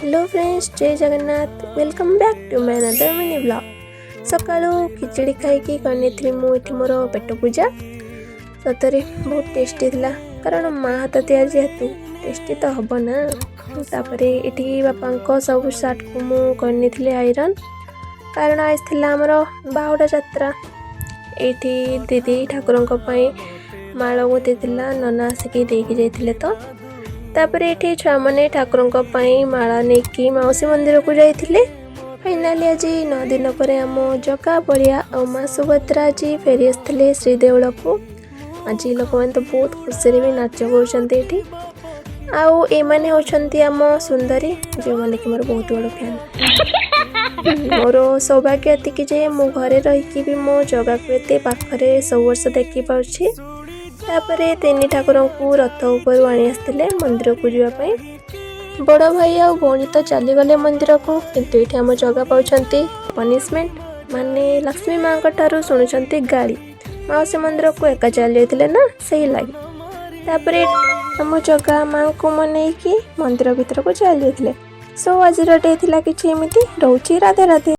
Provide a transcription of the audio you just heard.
Hello friends, ଜୟ Jagannath. Welcome back to my another mini vlog. ସକାଳୁ ଖିଚୁଡ଼ି ଖାଇକି କରିନେଇଥିଲି ମୁଁ ଏଠି ମୋର ପେଟ ପୂଜା। ସତରେ ବହୁତ ଟେଷ୍ଟି ଥିଲା, କାରଣ ମା ହାତ ତିଆରି ଯେହେତୁ ଟେଷ୍ଟି ତ ହେବ ନା। ତାପରେ ଏଠି ବାପାଙ୍କ ସବୁ ସାର୍ଟକୁ ମୁଁ କରିନେଇଥିଲି ଆଇରନ୍, କାରଣ ଆଜି ଥିଲା ଆମର ବାହୁଡ଼ା ଯାତ୍ରା। ଏଇଠି ଦିଦି ଠାକୁରଙ୍କ ପାଇଁ ମାଳ ଗୁନ୍ଥିଥିଲା, ନନା ଆସିକି ଦେଇକି ଯାଇଥିଲେ ତ। ତାପରେ ଏଠି ଛୁଆମାନେ ଠାକୁରଙ୍କ ପାଇଁ ମାଳ ନେଇକି ମାଉସୀ ମନ୍ଦିରକୁ ଯାଇଥିଲେ। ଫାଇନାଲି ଆଜି 9 ଦିନ ପରେ ଆମ ଜଗା, ବଳିଆ ଆଉ ମା ସୁଭଦ୍ରା ଆଜି ଫେରି ଆସିଥିଲେ ଶ୍ରୀଦେଉଳକୁ। ଆଜି ଲୋକମାନେ ତ ବହୁତ ଖୁସିରେ ବି ନାଚ କରୁଛନ୍ତି ଏଠି। ଆଉ ଏମାନେ ହେଉଛନ୍ତି ଆମ ସୁନ୍ଦରୀ, ଯେଉଁମାନେ କି ମୋର ବହୁତ ବଡ଼ ଫ୍ୟାନ୍। ମୋର ସୌଭାଗ୍ୟ ଏତିକି ଯେ ମୁଁ ଘରେ ରହିକି ବି ମୋ ଜଗାକୁ ଏତେ ପାଖରେ ସବୁ ବର୍ଷ ଦେଖିପାରୁଛି। ତାପରେ ତିନି ଠାକୁରଙ୍କୁ ରଥ ଉପରୁ ଆଣି ଆସିଥିଲେ ମନ୍ଦିରକୁ ଯିବା ପାଇଁ। ବଡ଼ ଭାଇ ଆଉ ଭଉଣୀ ତ ଚାଲିଗଲେ ମନ୍ଦିରକୁ, କିନ୍ତୁ ଏଇଠି ଆମ ଜଗା ପାଉଛନ୍ତି ପନିସମେଣ୍ଟ, ମାନେ ଲକ୍ଷ୍ମୀ ମାଙ୍କ ଠାରୁ ଶୁଣୁଛନ୍ତି ଗାଳି। ମାଉସୀ ମନ୍ଦିରକୁ ଏକା ଚାଲି ଯାଇଥିଲେ ନା, ସେଇ ଲାଗି। ତାପରେ ଆମ ଜଗା ମାଙ୍କୁ ମନେଇକି ମନ୍ଦିର ଭିତରକୁ ଚାଲି ଯାଇଥିଲେ। ସୋ ଆଜିର ଡେ ଥିଲା କିଛି ଏମିତି। ରହୁଛି, ରାଧେ ରାଧେ।